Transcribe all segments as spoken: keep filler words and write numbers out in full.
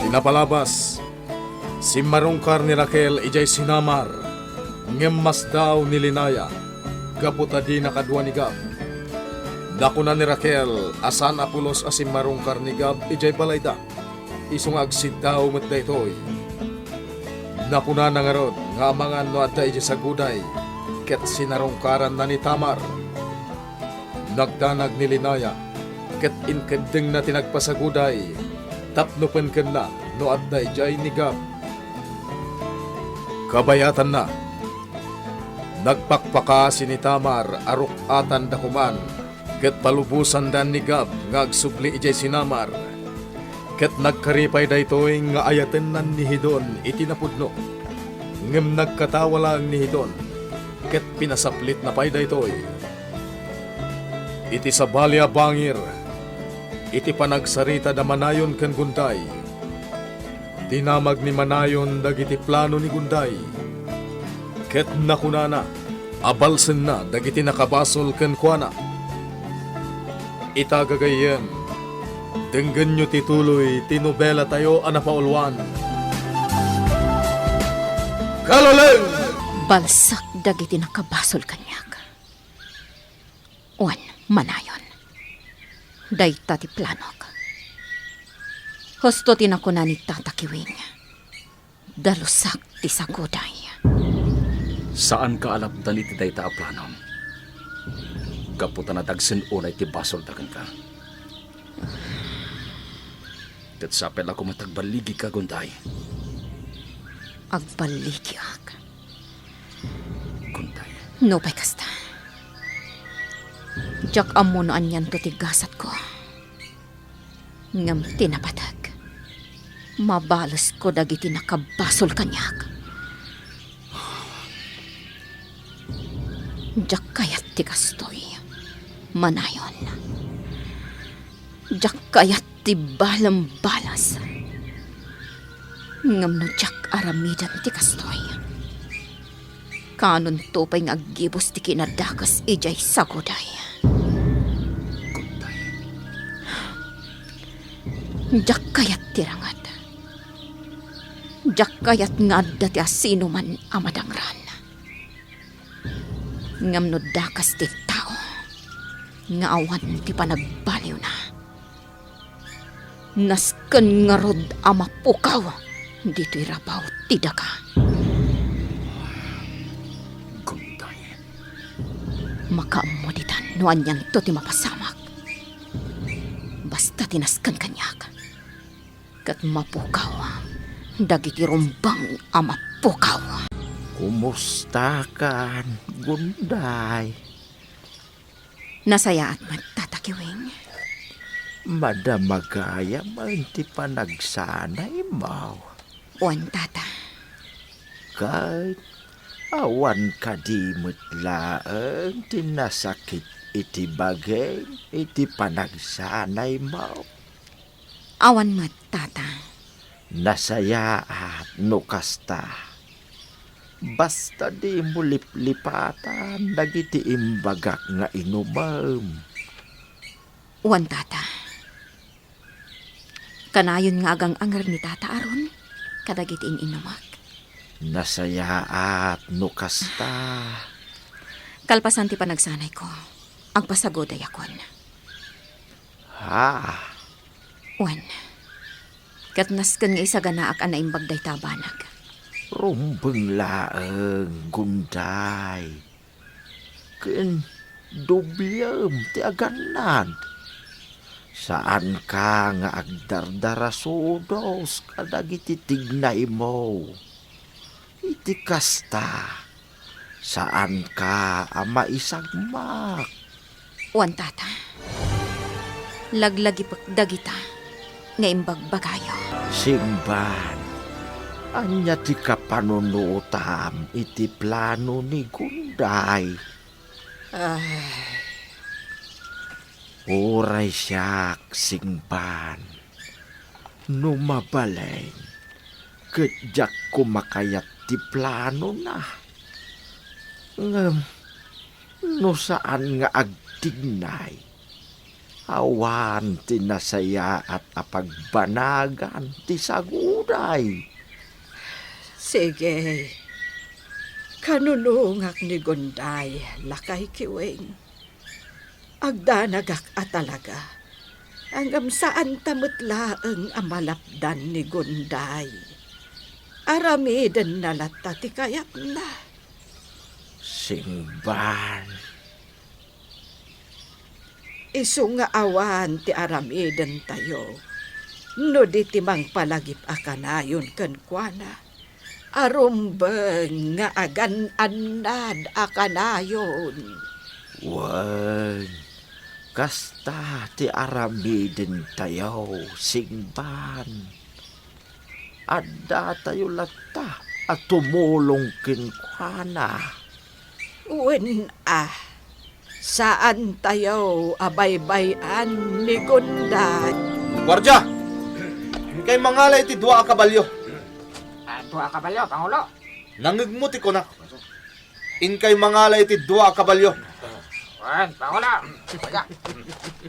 Napalabas, simmarungkar ni Raquel idiay sinamar, ngem masdaaw ni Linaya gapu ta dina kadua ni Gab. Nakuna ni Raquel a saan a pulos a simmarungkar ni Gab idiay balayda, isu nga agsiddaw met daytoy. Nakunana ngarud nga amangan no adda idiay saguday, ket sinarungkaranna ni Tamar. Nagdanag ni Linaya, ket inkeddengna ti nagpasaguday tapno penkenna no adda idiay ni Gab. Kabayatanna, nagpakpakasi ni Tamar a ruk-atan da koman, ket palubosandan ni Gab nga agsubli idiay sinamar. Ket nagkari pay daytoy nga ayatennan ni Hidon iti napudno. Ngem nagkatawa laeng ni Hidon, ket pinasaplitna pay daytoy. Iti sabali a bangir, iti panagsarita da Manayon ken Gunday, dinamag ni Manayon dagiti plano ni Gunday, ket nakunana a balsenna dagiti nakabasol kenkuana. Ita gagayyem, denggenyo ti tuloy ti nobelatayo a napauluan. Kaloleng! Balsek dagiti nakabasol kaniak. Wen, Manayon. Dayta ti planok. Husto ti nakuna ni Tata Kiwing. Dalusak ti saguday. Saanka a lapdan iti dayta a planom. Gapu ta nadagsen unay ti basolda kenka. Ket sapay la koma ta agballigika, Gunday. Agballigiak? Gunday. Nupay kasta, diak ammo no anianto ti gasatko. Ngem ti napateg, mabalesko dagiti nakabasol kaniak. Diak kayat ti kastoy, Manayon. Diak kayat ti balembales. Ngem no diak aramiden ti kastoy, kaanonto pay nga aggibus ti kinadakes idiay saguday. Diak kayat ti ranget. Diak kayat nga adda ti asinoman a madangran. Ngem no dakes ti tao nga awan ti panagbaliwna, nasken ngarud a mapukaw ditoy rabaw ti daga. Gunday. Makaammo ditan no anianto ti mapasamak. Basta ti nasken kaniak, ket mapukaw dagiti rumbeng a mapukaw. Kumustakan, Gunday? Nasayaat met, Tata Kiwing. Madamagayam ti panagsanaymo. Wen, Tata. Ket awan kadi met laeng ti nasakit iti bagim iti panagsanaymo? Awan met, Tata. Nasayaat no kasta. Basta dimo liplipatan dagiti imbagak nga inumem. Wen, Tata. Kanayon nga agang-anger ni Tata Aaron kadagiti in-inumak. Nasayaat no kasta. Kalpasan ti panagsanayko, agpasagudayakon. Ha? Wen, ket nasken nga isaganaak a naimbag dayta a banag. Rumbeng laeng, Gunday. Ken doblem ti agannad. Saanka nga agdardarasudos kadagiti tignaymo. Iti kasta, saanka a maisagmak. Wen, Tata. Laglagipek dagita nga imbagbagayo. Singban, ania ti kapanunotam iti plano ni Gunday? Ay. Uray siak, Singban, no mabalin, ket diak koma kayat ti planona. Ngem no saan nga agtignay, Awan ti nasayaat a pagbanagan ti saguday. Sige, kanunongak ni Gunday, lakay Kiwing. Agdanagak a talaga, ngem saanta met laeng a malapdan ni Gunday. Aramidenna latta ti kayatna. Singban. Isu nga awan ti aramidentayo no di ti mangpalagip a kanayon kenkuana. Arumbeng nga agan-annad a kanayon. Wen, kasta ti aramidentayo, Singban. Addatayo latta a tumulong kenkuana. Wen a, saantayo a baybay-an ni Gunday. Guardia! Inkay mangala iti dua a kabalio. Ah, dua a kabalio, Pangulo? Nangngegmo ti kunak. Inkay mangala iti dua a kabalio. Wen, Pangulo. Ika.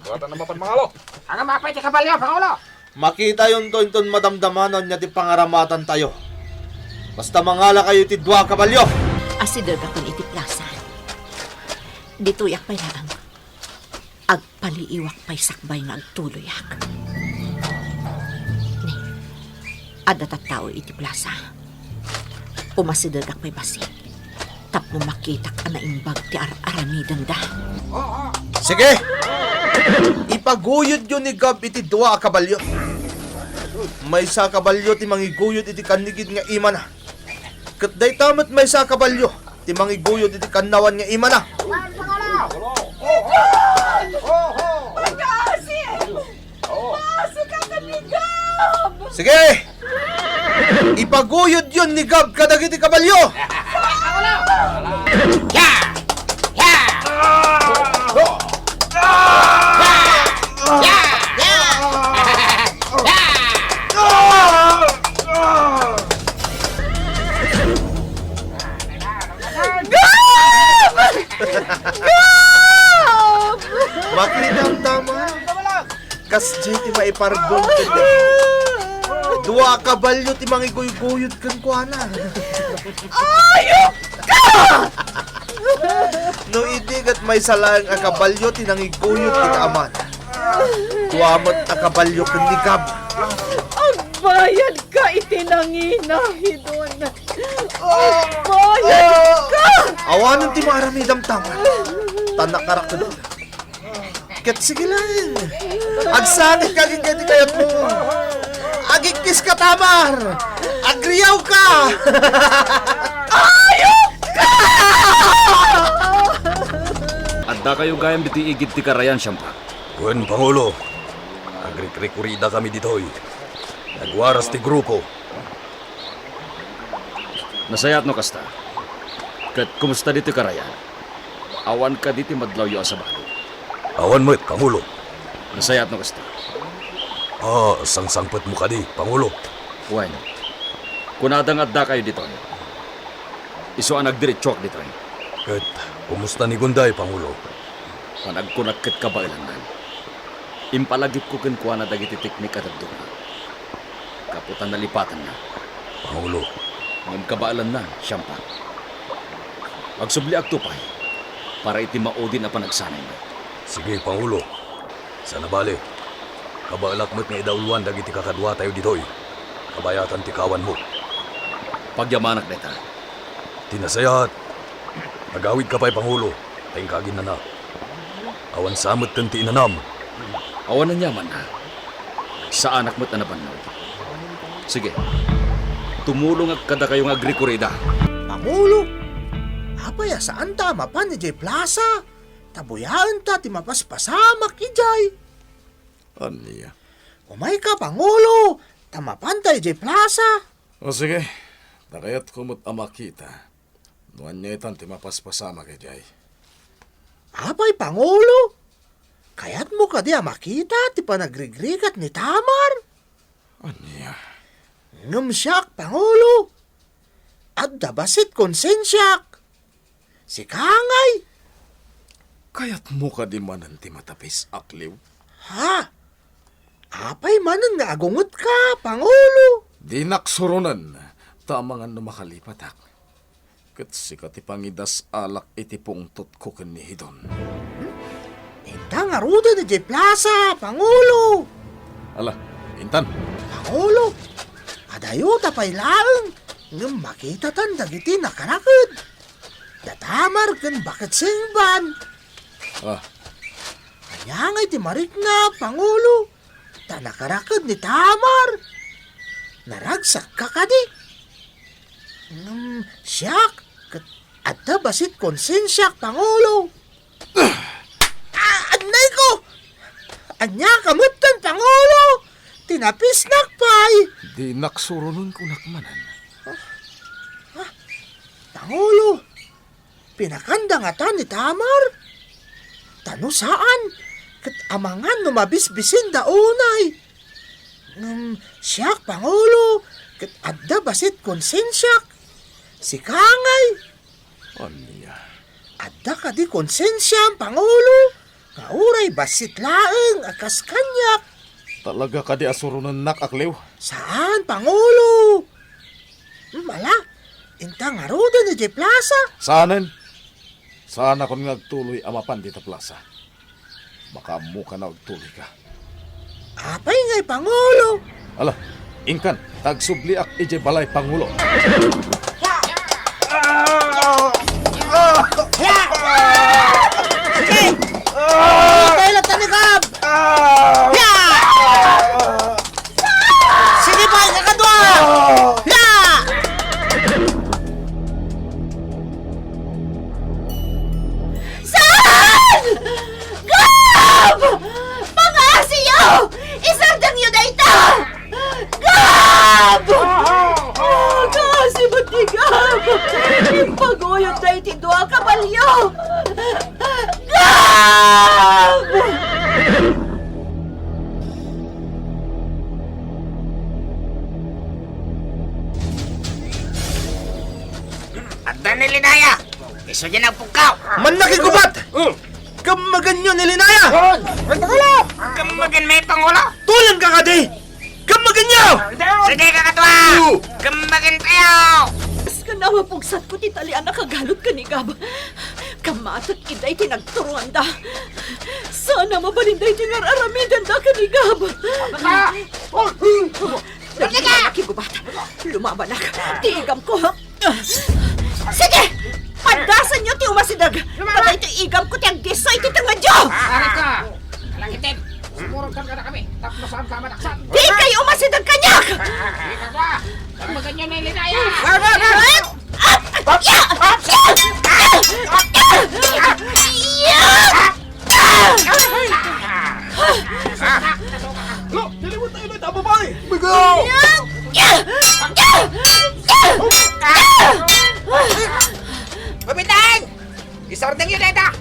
Dua ta na mapan mangalo. Aga mapay ti kabalio, Pangulo? Makitayonto inton madamdama no ania ti pangaramatantayo. Basta mangalakayo iti dua a kabalio. Asidegakon iti plasa. Ditoyak pay laeng. Agpaliiwak pay sakbay nga agtuloyak. Ni, adda tattao iti plasa. Umasidegak pay bassit tapno makitak a naimbag ti ar-aramidenda. Sige! Ipaguyodyo ni Gab iti dua a kabalio. Maysa a kabalio ti mangiguyod iti kannigid nga imana. Ket dayta met maysa a kabalio ti mangiguyod iti kannawan nga imana. Pag-aasi! Maasukatan ni Gab! Sige! Ipaguyodyon ni Gab kadagiti kabalio! Ya! Ya! Ya! Ya! Ya! Gab! Gab! Makritam tama. Kasdiay ti maipardon ken dayta. Dua a kabalio ti mangiguyguyod kenkuana. Ayupka! No idi ket maysa laeng a kabalio ti nangiguyod iti amana, dua met a kabalio ken ni Gab. Agbayadka iti nanginahidon. Agbayadka! Awanen ti maaramidam, Tamar. Ta nakaraked. Ket sige laeng. Agsangitka ket iti kayatmo. Agikkiska, Tamar. Agriawka. Ayupka! Addakayo gayam ditoy igid ti karayan, Siampak? Wen, Pangulo. Agrikrikurida kami ditoy. Nagwaras ti grupo. Nasayaat no kasta. Ket kumusta ditoy karayan? Awan kadi ti madlawyo a sabali? Awan met, Pangulo. Nasayaat no kasta. Ah, sangsangpetmo kadi, Pangulo? Wen, kunada nga addakayo ditoy. Isu a nagdiretsuak ditoy. Ket kumusta ni Gunday, Pangulo? Panagkunak ket kabaelannan. Impalagipko kenkuana dagiti teknik a dadduma. Gapu ta nalipatanna. Pangulo. Ngem kabaelanna, Siampak. Agsubliakto pay para iti maudin a panagsanayna. Sige, Pangulo. Sana bale, kabaelak met nga idauluan dagiti kakaduatayo ditoy. Kabayatan ti kawanmo. Pagyamanak dayta. Ti nasayaat, agawidka pay, Pangulo, ta inka aginnana. Awan sa metten ti inanam. Awan aniamanna. Saanak met a nabannog. Sige, tumulongak kadakayo nga agrikurida. Pangulo, apay a saanta a mapan idiay plasa? Ta buyaenta ti mapaspasamak idiay. Ania? Umayka, Pangulo, ta mapanta idiay plasa. O sige, ta kayatko met a makita no ania itan ti mapaspasamak idiay. Apay, Pangulo? Kayatmo kadi a makita ti panagrigrigat ni Tamar? Ania? Ngem siak, Pangulo, adda bassit konsensiak. Sika ngay? Kayatmo kadi manen ti matapis, Akliw? Ha? Apay manen nga agungetka, Pangulo? Dinak suronen, ta amangan no makalipatak. Ket sika ti pangidas-alak iti pungtotko ken ni Hidon. Inta ngaruden idiay plasa, Pangulo! Ala, intan. Pangulo, adayota pay laeng, ngem makitatan dagiti nakaraked. Da Tamar ken Baket Singban. Ah. Ania ngay ti marikna, Pangulo? Ta nakaraked ni Tamar. Naragsakka kadi? Ngem siak, ket adda bassit konsensiak, Pangulo. Ah, annayko! Ania ka metten, Pangulo? Tinapisnak pay! Dinak suronen, kunak manen. Ah, ah, Pangulo, pinakanda ngata ni Tamar? Ta no saan, ket amangan no mabisbisinda unay. Ngem siak, Pangulo, ket adda bassit konsensiak. Sika ngay. Ania? Adda kadi konsensiam, Pangulo, nga uray bassit laeng a kas kaniak? Talaga kadi a suronennak, Akliw? Saan, Pangulo. Hmm, ala, inta ngaruden idiay plasa. Saanen? Saanakon nga agtuloy a mapan dita plasa. Makaammoka nga agtuloyka. Apay ngay, Pangulo? Ala, inkan, ta agsubliak idiay balay, Pangulo. Sige! Itay latta ni Gab! Ya! Sige pa, ikakadua! Ya! Saan? Gab! Pangaasiyo! Isardengyo dayta! Gab! Ah, kaasi met ni Gab! Impaguyod dayta dua a kabalio! Gab! Adda ni Linaya! Isu diay nagpukkaw! Mannakigubat! Hmm. Kammagenyo ni Linaya! Kammagen, may Pangulo! Tulang ka kadi! Kammagenyo! Sige, kakadua! Oo. Kammagen tayo! Kas ka na mapugsat ko ti talian a kagalot ken ni Gab. Kammatek idiay ti nagturoanda. Saan a mabalin daytoy nga ar-aramidenda ken ni Gab. Dagiti mannakigubat! Lumabanak! Ti igamko! Sige! Paddasenyo ti umasideg! Ta daytoy igamko ti agdisso iti tengngedyo! Areka! Kalangiten! Sumurot ka kadakami tapno saanka a madaksan! Dikay umasideg kaniak! Dika ba? Kammagenyo ni Linaya! Lo, dili mo tayo na ita, babae! Bigaw! Kapitan! Isardengyo dayta!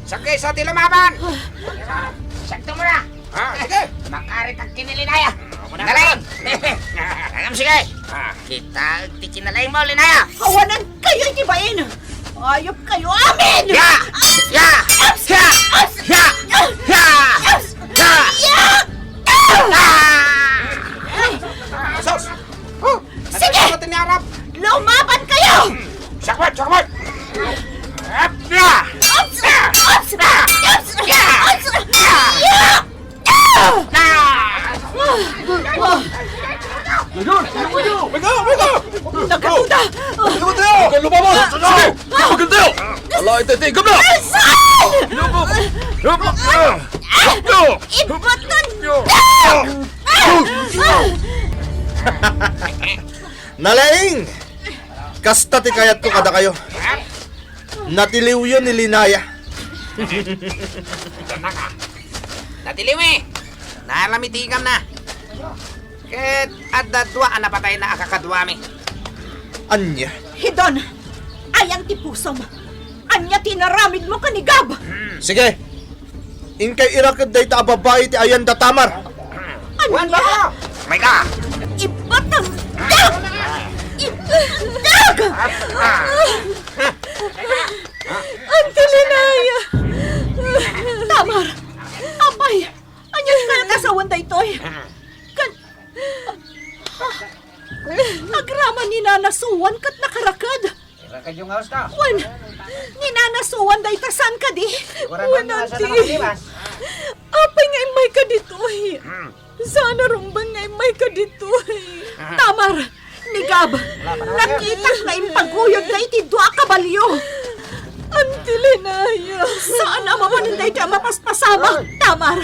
Siak isu ti lumaban! Siak ti umuna! Ah, sige! Makaritag ken ni Linaya! Nalaing! Agam, sige! Ah. Kita ti kinalaing mo, Linaya! Awanan kayo iti bain! Ayop kayo amin! Ya! Ya! Ya! Ya! Ya! Ya! Ya! Ah! Sus! Oh! Sige! Ano ni Arab? Lumaban kayo! Sakbat! Sakbat! Arab! Ya! Ups! Ups! Ups! Ya! Ups! Ya! Nagaduda! Sige! Maganda! Ala, iti, iti, igam na! Saan? Ibatan! Nalaing! Kasta ti kayatko kadakayo. Natiliwyo ni Linaya. Natiliwmi. Naaramid ti igamna. Ket adda dua a napatayna a kakaduami. Ania? Hidon, ayan ti pusom. Ania ti inaramidmo ken ni Gab? Sige. Inkay iraked dayta a babai ti ayan da Tamar. Ania? Mayka! Ibatang! Ibatang! Auntie Linaya! Tamar! Apay! Agraman ni Nana Suan ket nakaraked. Ira kayo nga usta. Wen, ni Nana Suan dayta saan kadi? Sigurado Wen, na sa Auntie. Nakaliwas. Apay nga immay ka ditoy? Hmm. Saan a rumbeng nga immay ka ditoy? Tamar, ni Gab, nakitak nga impaguyod na iti dua a kabalio. Auntie Lenaya. Saan a mabalin daytoy a mapaspasamak, Tamar?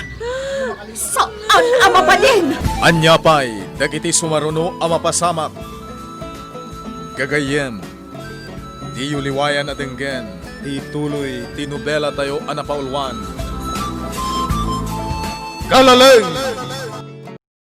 Saan a mabalin? Ania pay dagiti sumaruno a mapasamak? Gagayyem, diyo liwayan a denggen ti tuloy ti nobelatayo a napauluan, Kalaleng!